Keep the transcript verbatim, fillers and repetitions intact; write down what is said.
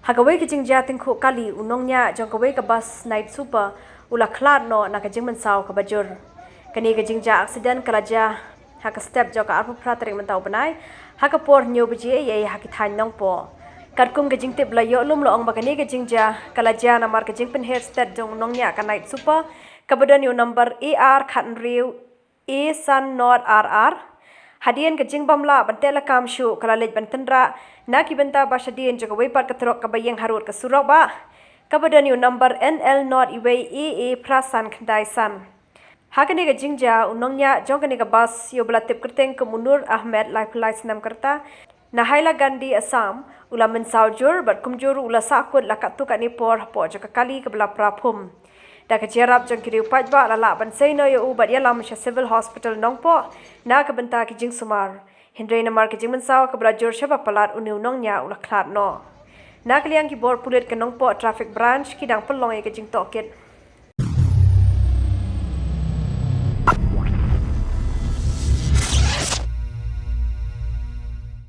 Ha kawei ka jingjia tyngkhuh kali, u nongniah jong kawei ka bus Night Super u la khlad noh na ka jingmynsaw kaba jur. Kane ka jingjia aksiden ka la jia ha ka step jong ka arphew phra tarik mynta u bnai, ha ka por hynñiew baje eiei ha ki thaiñ Nongpoh. Katkum ka jingtip ba la ïoh lum, la ong ba kane ka jingjia ka la jia namar ka jingpynher stet jong u nongniah ka Night Super, kaba don ïa u number A R khathynriew A san not R R. Hadien ka jingbym lah ban teh lakam shuh, ka la leit ban tynrah na ki bynta ba shadien jong kawei pat ka trok kaba ïeng harud ka surok bah, kaba don ïa u number N L not iwei A A phra san khyndai san. Ha kane ka jingjia, u nongniah jong kane ka bus, ïa uba la tip kyrteng kum u Nur Ahmed, laiphew lai snem ka rta, na Hailakandi, Assam, u la mynsaw jur bad kumjuh ruh u la sahkut la katto katne por hapoh jong ka kali kaba la pra phum. Da ka jingïarap jong ki riew paidbah, la lah ban sei noh ïa u bad ïalam sha Civil Hospital Nongpoh na ka bynta ki jingsumar. Hynrei namar ka jingmynsaw kaba la jur shaba palat, une u nongniah u la khlad noh. Na ka liang ki bor pulit ka Nongpoh Traffic Branch ki dang pynlong ïa ka jingtohkit.